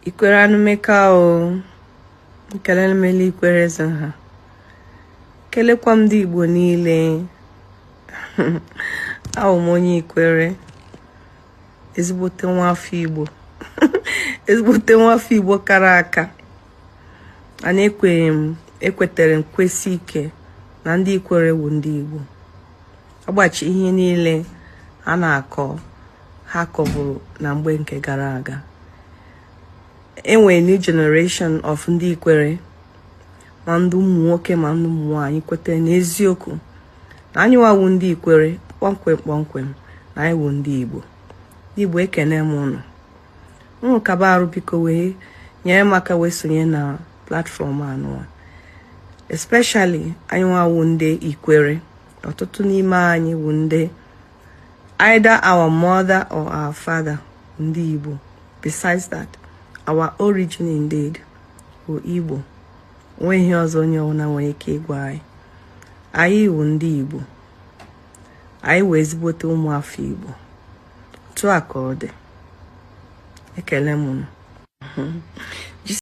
Ikwere anụmeka o nkelele m ele Ikwere eze ha, kelekwa m ndị Igbo niile. Awụ m onye Ikwere, ezigbote nwafọ Igbo, ezigbote nwafọ Igbo kara aka. Ana ekweghị m, ekwetere m kwesị ike na ndị Ikwere wụ ndị Igbo. Ọgbachi ihe niile a na-akọ ha kọburu na mgbe nke gara aga, enwere new generation of ndị Ikwere, ma ndị ụmụ nwoke ma ndị ụmụ nwaanyị, kwetere n'eziokwu na anyị wawu ndị Ikwere kpọmkwem kpọmkwem, na anyị wụ ndị Igbo. Ndị Igbo, ekene m ụnụ. Unu kaba arụ, biko, wee nyere m aka wee sonye na platform anụwa, especially anyị nwawu ndị Ikwere. Ọtụtụ n'ime anyị wụ ndị either our mother or our father ndị Igbo. Besides that, our origin indeed bụ Igbo. Onwe ihe ọzọ onye ọbụla nwere ike ịgwa anyị. Anyị wụ ndị Igbo, anyị wụ ezigbote ụmụafọ Igbo. Otu a ka ọ dị. Ekele m unu.